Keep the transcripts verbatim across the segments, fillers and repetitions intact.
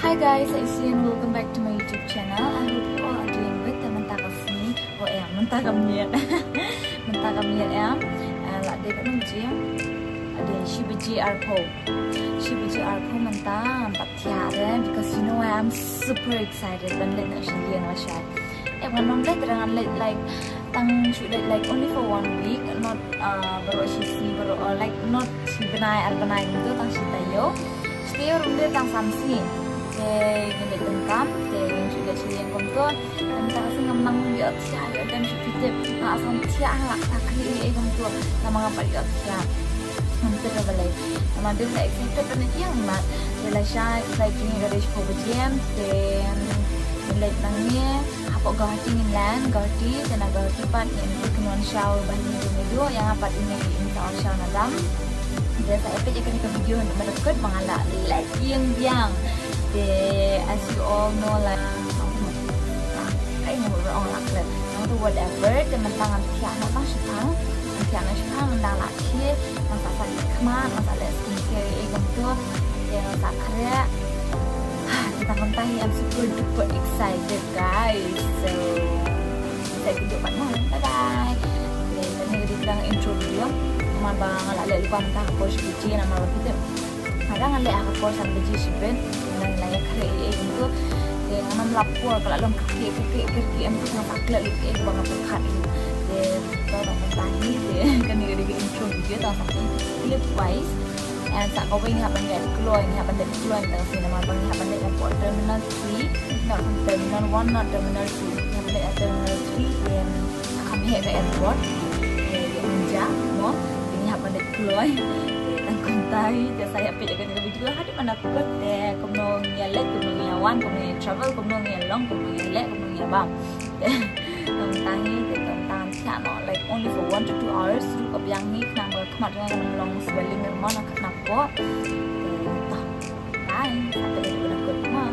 Hi guys, it's Ian. Welcome back to my YouTube channel. I hope you all are doing good. Te mynta ka sngi, oh em, mynta ka miet. Mynta ka miet em. Eh, la dei katno baje? La dei shi baje arphew. Shi baje arphew mynta, ngam pat thiah re, because you know why, I'm super excited ban leit noh sha ïing lashai. Eh, ngan ym leit re, ngan leit like tang shu leit like only for one week, not uh, baroh shi sngi, baroh, uh, like, not shi bnai ar bnai kumto, tang shi taïew. Shi taïew ruh ym dei, tang san sngi. Te ngin leit donkam, te ngin shu leit sha ïing kumto. Te mynta ka sngi ngam nang ïoh thiah, ïoh dem shu phi tip. Nga sa thiah, nga la kata khlieh ei ei kumto. Namar ngam pat ïoh thiah. Ngam tip balei. Namar dei sa excited ban leit ïing mat. Te lashai, like, ngi ka dei shiphew baje, te ngin leit nangne. Hapoh Guwahati ngin land, Guwahati, te na Guwahati pat ngin pynwan shaw ba ngin ïa duh, ïa nga pat ine in sa wan shaw na dam. Te sa ïa peit ïa kane ka video haduh ba la kut ba nga la leit ïing biang. Te as you all know, like, kai ngu ong la klet. Nang tu whatever, te mynta ngan thiah noh tang shipang, ngan thiah noh shipang, ngan dang la khie, ngan sa sa khmat, ngan sa leh skincare ei ei kumto. Te ngan sa khreh. Te tang kumta hi, I'm super duper excited, guys. So, sa ïa peit pat mo. Bye bye. Te kane ka dei tang intro video. Namar ba nga la leh lypa mynta ha ka por shi baje, namar ba phi tip, nga dang leh ha ka por san baje shibit. Nga dang la ïa khreh ei ei kumto. Te ngam lap por, ka la long kyrkieh kyrkieh kyrkieh, em, nga sa klet lut ei ba nga pyrkhat lut. Te to tang kumta hi, te kane ka dei ka intro video, tang sa peit clip wise. And sa kawei ngi hap ban leit kloi, ngi hap ban leit kloi tang ka sngi namar ba ngi hap ban leit hapoh terminal three, not terminal one, not terminal two. Ngi hap ban leit ha terminal three, em, ha kham heh ka airport. Te ïa mynjah mo, te ngi hap ban leit kloi. Te tang kumta hi, te sa ïa peit ïa kane ka video haduh ba la kut, te kumno ngi ïa leit, kumno ngi ïa wan, kumno ngi ïa travel, kumno ngi ïa long, kumno ngi ïa leh, kumno ngi ïa bam. Te tang kumta hi, te tang kumta thiah noh, like, only for one to two hours. Ruh ka biang hi, khnang ba khmat nga kan long swelling mo na ka khnang ko. Te ta. Bye. Sa peit ïa kane ka video mo.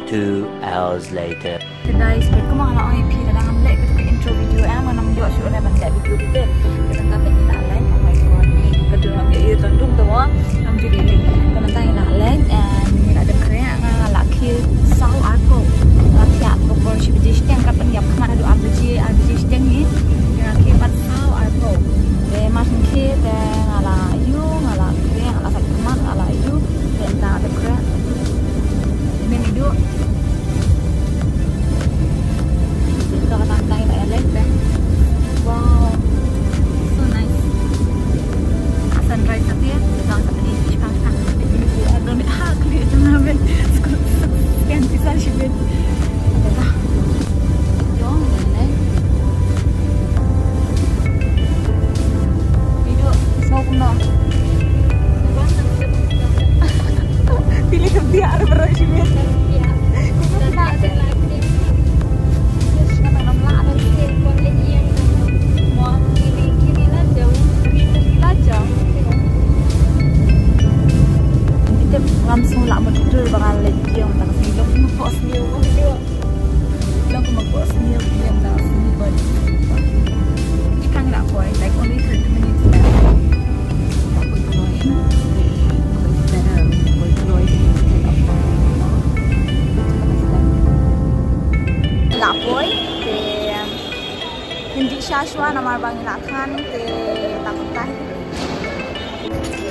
Two hours later. Te guys, peit kumba nga la ong ïa phi, lada ngam leh kata ka intro video, eh, ngam ïoh shuh re ban leh video kata. Te mynta peit ngi la leit, oh my God, ka dum ngam ïoh ïa ka dum to mo. Ngam ju dei leh. Te mynta ngi la leit, and ngi la dep khreh, nga la khie saw arphew. Nga la thiah ha ka por shi baje shiteng, kat ban ïap khmat haduh ar baje, ar baje shiteng hi. Nga la khie pat saw arphew. Te mar shen khie te nga la ïoh, nga la khreh, nga la sait khmat, nga la ïoh. Te mynta dep khreh. Te mem iduh. Te ka tang tang ïa leit te. Wow. So nice. Sunrise ha te, tang sa pynïaid shipang shipang. Don ha kli jong na ben. Scan pisa shibit. Te ta. Jong ïa leit. Video smoke no. Pili ka biar berat sih, Mit. Iya. Kita tak ada lagi. Terus kata nama lah ada sih, boleh iya. Mau kiri, kiri lah jauh. Kiri, kiri lah jauh. Kita ngam sunglah betul bakal lagi yang tak sih. Long kumba poi sniew ïa ka sngi bad. Ngi khang la poi, like, only thirty minutes left. La poi kloi. It's better poi kloi. La poi, te, um, ngin dih sha shuwa namar ba ngi la khan, te, ta kumta hi.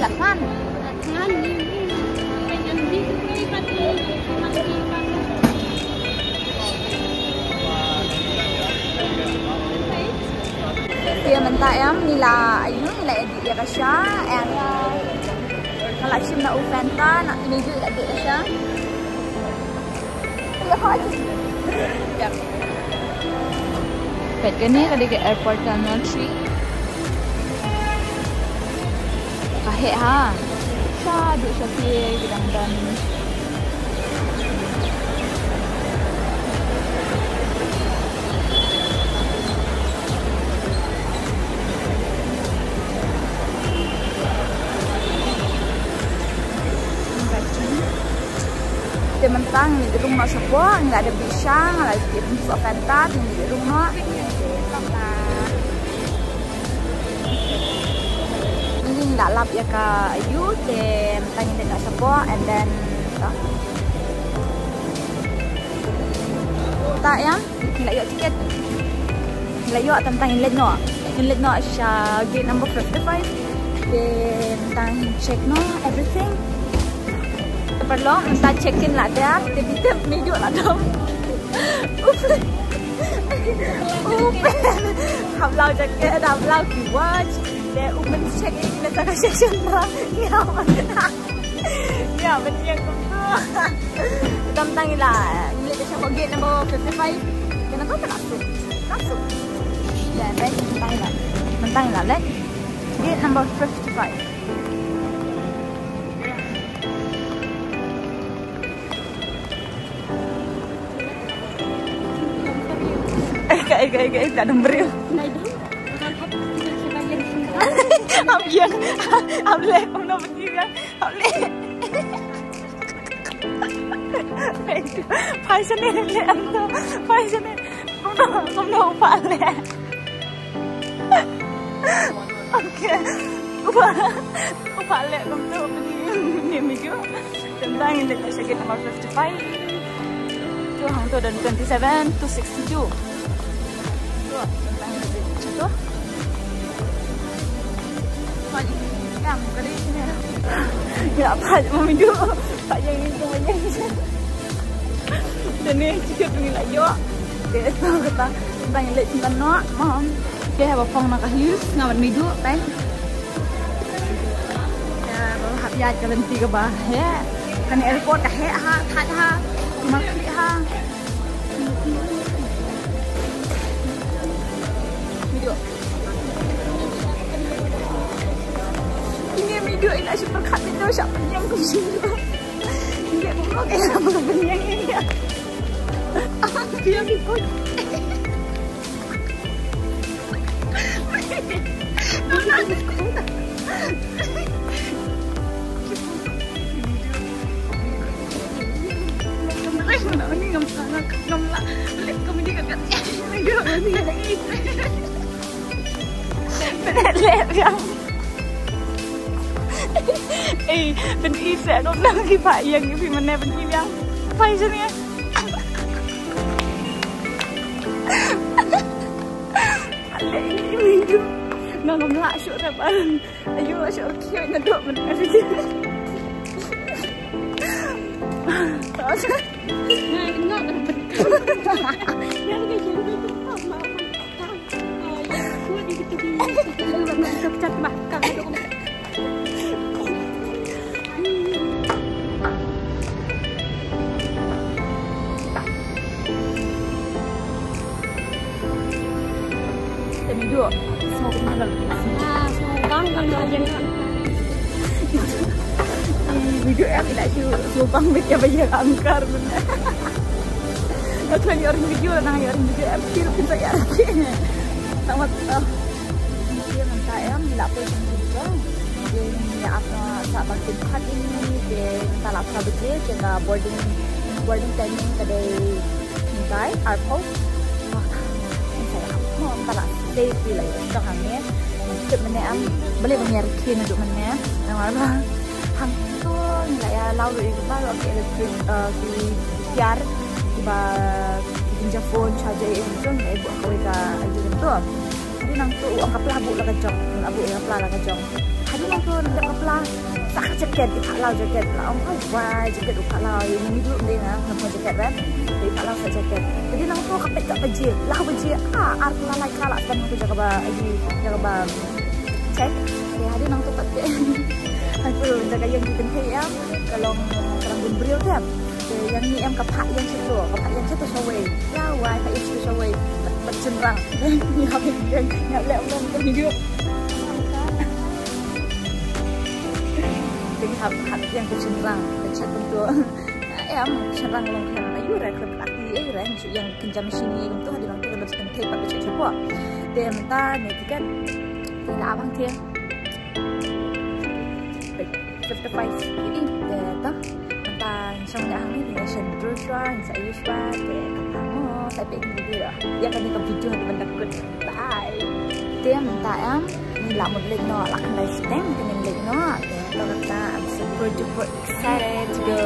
La khan. Te mynta em ngi la, ayu, ngi la edit ïa ka sha, and, uh, nga la shim na u Fanta, na ine ju la edit ka sha. Peit kane ka dei ka airport terminal three. Ka heh ha. Shaduh sha phi ki dang don. Te mynta ngi dei rung noh shapoh, ngi la dep dih sha, ngi la dep dih rung sha Fanta, te ngi dei rung noh. Ngi la lap ïa ka ayu, te mynta ngi dei noh shapoh, and then Ta ïa, ngi la ïoh tiket. Ngi la ïoh, tang tang ngin leit noh. Ngin leit noh sha gate number fifty-five. Te tang ngin check noh everything. Paralok, mynta check in la te, te bit te Meiduh la dom. Upen. Upen. Hap bla jaket, hap bla ki watch. Te upen check in na ta ka section ba. Ïa, ban ïeng kumto. Tang tang ila, ngi leit sha gate number fifty-five. Te nangta ka la suk. Ka suk. Ïa, mynta ila. Mynta ila leit. Gate number fifty-five. Eh, ka, eh, ka, eh, ka, eh, ka dum briew. Ap ïeng, ap leh, kumno ban ïeng, ap leh. Phai shane leh, kumno, phai shane. Kumno, kumno u phah leh. Okay. U phah, u phah leh kumto, ni, ni, ni, ni. Tang tang ngin leit sha gate number fifty-five. Tu hangto don twenty-seven to sixty-two. Tu, tang tang ngin leit sha tu. Phah ïeng, ïa, ka dei shane. Ïa, phah ïeng, Meiduh. Phah ïeng, phah ïeng. Te ne, tiket ngi la ïoh. Te, kata, tang ngin leit sha noh, mom. Te haba phong na ka hills, nga bad Meiduh, te. Te, ba hap ïaid ka lynti kaba heh. Kane airport ka heh ha, thait ha. Kumar khlieh ha. Meiduh. Ine Meiduh, i la shu pyrkhat Meiduh, shu pynïeng kum shu. Ine kumno ka ïa pynïeng ine. Pynïeng ine. Ei, pynïeng seh kumno ki phah ïeng, phi mynne pynïeng. Phai shane. Ale, Meiduh. Nga ngam lah shuh rep. Ayo, shuh rep naduh mynne. Te Meiduh, sngew kumno leh? Ah, sngew bang, bang, bang. Ih, Meiduh em, i la shu sngew bang bad ïa ba ïeng angkar mynne. Nga khlem ïoh ring video, nga ïoh ring video em, feel phin sa ïa ring. Tang wat, ah. Te mynta em, ngi la poi sha Nongkrem. Te ngi ap noh sa ba kin khot ïa ngi, te mynta la phra baje, te ka boarding, boarding timing ka dei khyndai arphew. Wah, ngi sa ïa ap noh, mynta la safe phi la ïoh shong hangne. Tip mynne em, balei ba ngi ïa rkhie naduh mynne. Namar ba hangto ngi la ïa law ruh ïa kiba ruh ki electric, eh, ki tiar, kiba ki jingjia phone charger ïa ki, ngi la ïa buh ha kawei ka ïa ki kumto. Hadien nangto u ong ka pla buh la ka jong, la buh ïa ka pla la ka jong. Hadien nangto nang dep ka pla, sa ka jacket, i phah law jacket, la ong ka wai jacket u phah law, ïa ngi duh dei nga, nga phah jacket rat, i phah law sa jacket. Hadien nangto ka peit ka baje, la ka baje, ah, ar pla lai kla la sdang nangto jaka ba, ïa, jaka ba check. Te hadien nangto pat te. Hangto jaka ïeng ki kynthei em, ka long, ka long bun briew te. Te ïa ngi em ka phah ïeng shato, ka phah ïeng shato shawei. Ïa wai phah ïeng shato shawei. Pat, pat shynrang. Ngi hap ïeng, ngi hap leh ong ka video. Te ngi hap, hap ïeng ka shynrang. Ka chat kumto. Em, shynrang long khlem ayu re, khlem lati ayu re. Ngi shu ïeng kynja machine ngi kumto, hadien nangto ka dang shu kynthei pat ka chat shapoh. Te mynta ne tiket. Te la abang te. Fifty-five. Ih, te ta. Mynta ngi shong ïa hangne, ngi shen draw shuwa, ngi sa ïoh shuwa, te kata mo, sa peit ngi video. Ïa kane ka video ha kaba dang kut. Bye. Te mynta em, ngi la mut leit noh, la khyndai shiteng, te ngin leit noh. Te kata, I'm super duper excited to go.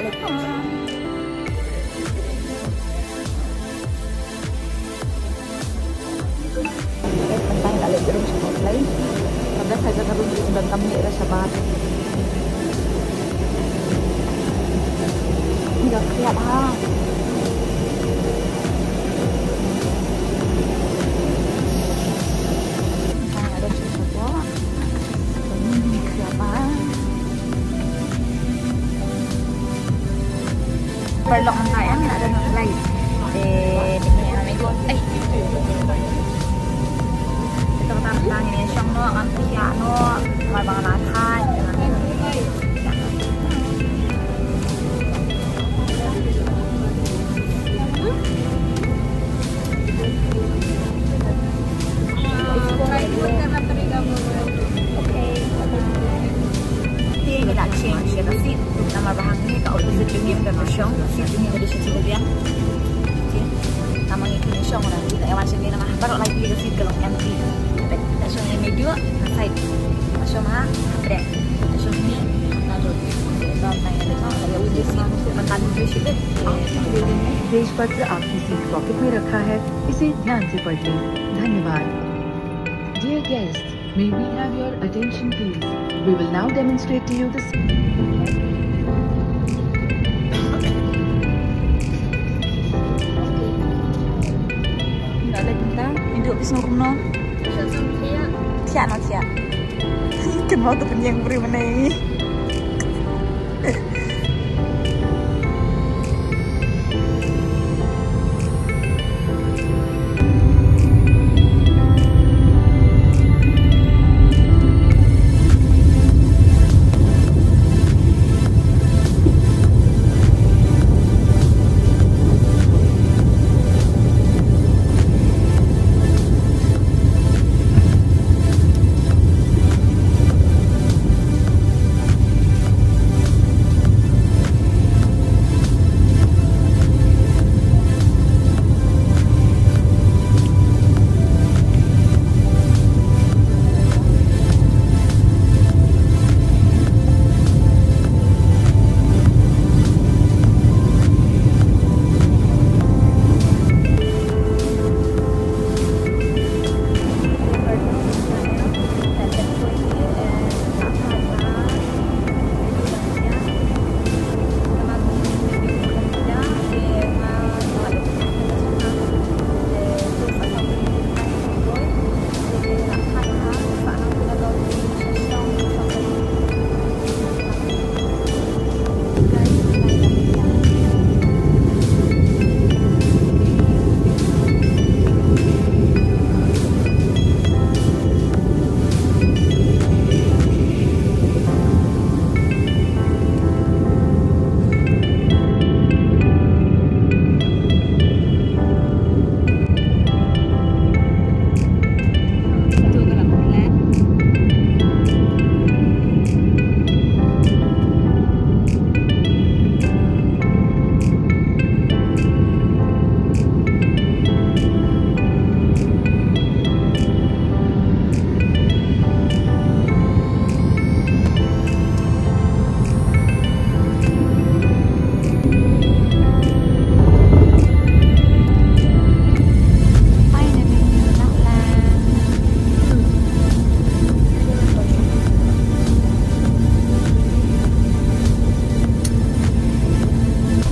Mynta nga la leit ruh sha Blei. Ka best ha jaka ruh ka don kam leh ka shabar. Ni ka khriat ha. Mynta nga la leit sha shabar. Paralok mynta em, la don Blei. Te pynmih ïa nga, ai. Te to mynta ngin ïa shong noh, ngam thiah noh, namar ba nga la thait. Te ngi la change ïa ka seat namar ba hangne ka opposite jong ngi ka dei ka shong, seat jong ngi ka dei sha shuwa biang. Te namar ngi khlem shong, ngi la wan sha ngi namar baroh lai tylli ka seat ka long empty. Te la shong ïa ngi duh na side, la shong ha break, la shong ngi na duh. Te to tang ïa ka, ïa window seat, matan window seat. तेज पत्र आपकी सीट पॉकेट में रखा है, इसे ध्यान से पढ़ लें। धन्यवाद। Dear guests, may we have your attention please? We will now demonstrate to you the Nga leit mynta, ngi duh phi sngew kumno? Thiah noh thiah. Kynmaw to pynïeng briew mynne.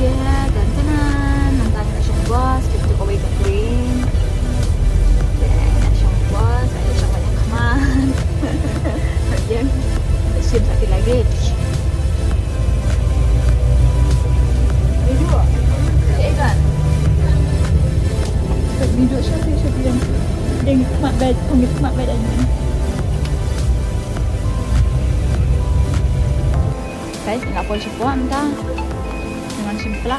Te, dang te nang, nang dang ngi la shong bus, te kawei ka plane. Te ngi la shong bus, ngi la shong bus ïa ka man. Ïa, shim sa ki luggage. Ni duh. Te kan. Ni duh sha, sha, sha, sha. Dang khmat bad, khmat bad. Guys, ngi la poi shapoh mynta. Ngi wan shim pla.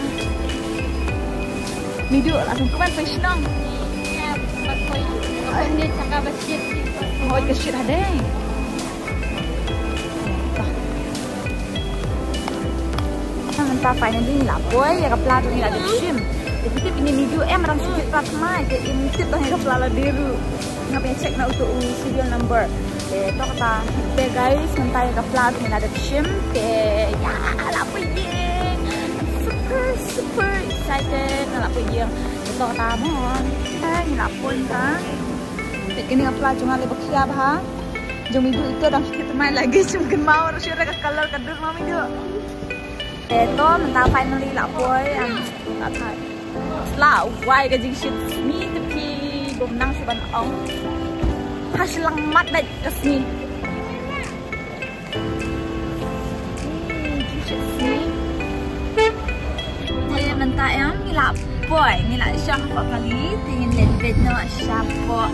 Midu la sngewbha ban poi shnong. Oi, ka shit hadeng. Mynta finally ngi la poi ïa ka pla, ngi la dep shim. Te phi tip ine Midu em, rang shim pla thymmai, te im tip tang ïa ka pla lade ruh. Nga pyncheck na uto u serial number. Te to kata, te guys, mynta ïa ka pla ngi la dep shim, te ïa la poi ïing. Super excited, nga la poi ïing. Ito ta mon. Hai, nga la poi ta. Te kini ka pla jong nga le ba khia bha. Jong Midu ito dang kita mai lagi, jong kin mau, rush ka color ka dur ma Midu. Te to mynta finally la poi, am, la thai. La wai ka jingshit sngi te phi bym nang shu ban ong. Ha shlang mat bad ka sngi. Te mynta em ngi la poi, ngi la shong hapoh kali, te ngin leit beit noh shapoh.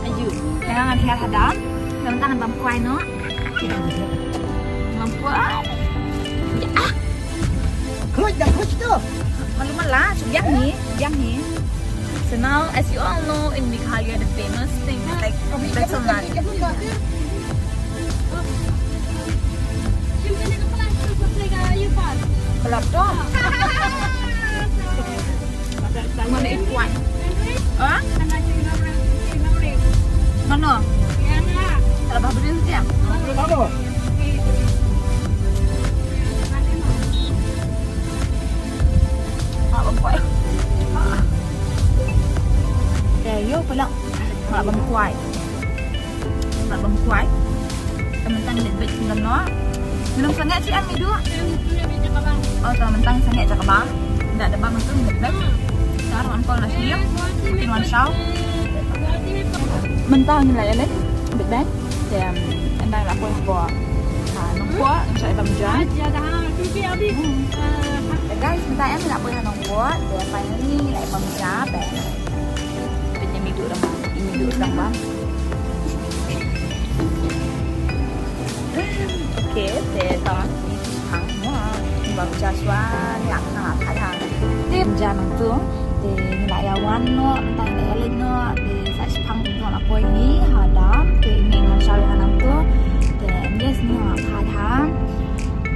Ayu, te ngan hiar hadam, te mynta ngan bam kwai noh. Bam kwai. Ah! Khuid dah, khuid tu. Malu mala, yang ni, yang ni. So now, as you all know, in Meghalaya, the famous thing is like Betel Nut. Pelap dong. Mana ikuan? Ha? Mana? Kalau bah beri siap. Te ïoh pala. Nga la bam kwai. Nga la bam kwai. Te mynta ngi leit beit sngewbha noh. Ngin ym sangeh shi em Midu. Oh, te mynta ngi sangeh sha ka bam. Da da bam mynta ngi leit beit. Te ar wan kol na shi em. Kin wan shaw. Mynta ngi la ïaleit beit beit. Te, em, ynda la poi hapoh. Ha Nongpoh, ngi sa ïa bam ja. Hmm. Te guys, mynta em ngi la poi ha Nongpoh. Te finally ngi la ïa bam ja beit. Peit ïa Midu dang, ïa Midu dang bam. Okay, te tang ni shipang mo. Ni bam ja shuwa, ni ap na phai ha. Te ja nangtung, te ni la ïa wan noh, te ni la ïa leit noh, te sa shipang nangtung la poi ni ha dam, te ni ngan shaw ïa nangtung, te yes ni la phai ha.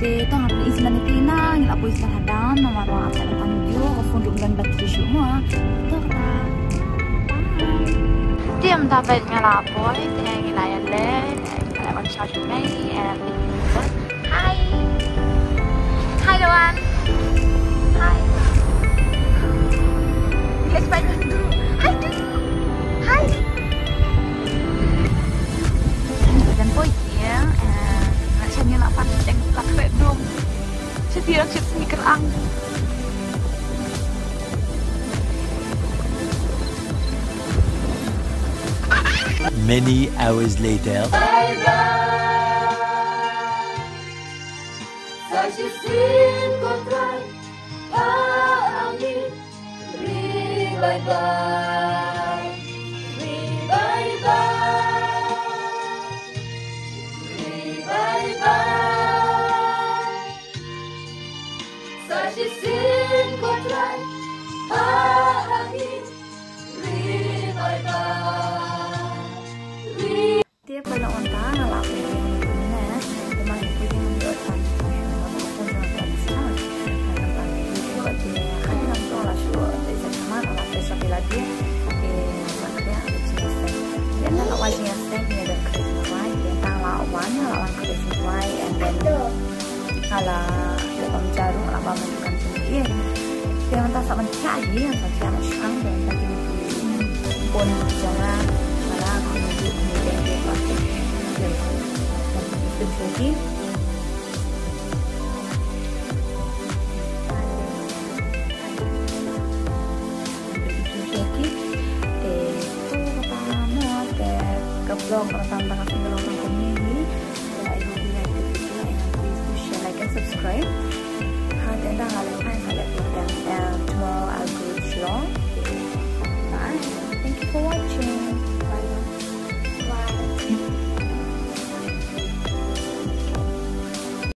Te tang hap is man ki na, ngi la poi sa ha dam, namar ba ap sa tang ju, ka phone ruh ngan battery shuh mo. To kata. Te mynta peit nga la poi, te ngi la ïa leit, ngi la wan shaw sha mei, and hi. Hi Lawan. Hi. Let's find Hi. Hi. Kan poi. Ïa, eh, nga sha ïa la pan teng la kre dum. Sha ti rak sha sneaker ang. Many hours later. Bye bye. Sa shisien ko trai. Ri bye bye. Ri bye bye. Ri bye bye. Sa shisien ko trai. Ri bye bye. Ri Te pala wan ta nga la poi ïing ne, te ma poi ïing ne, and then nga la leh bam jarum, nga la bam ïa ka kan jong ngi. Te mynta sa ban thiah hi, sa thiah noh shipang, te mynta ki bun jong nga, nga la khun ju khun ju beng beng bak. Te khun ju hi. Te to kata mo, te ka vlog kata tang ka single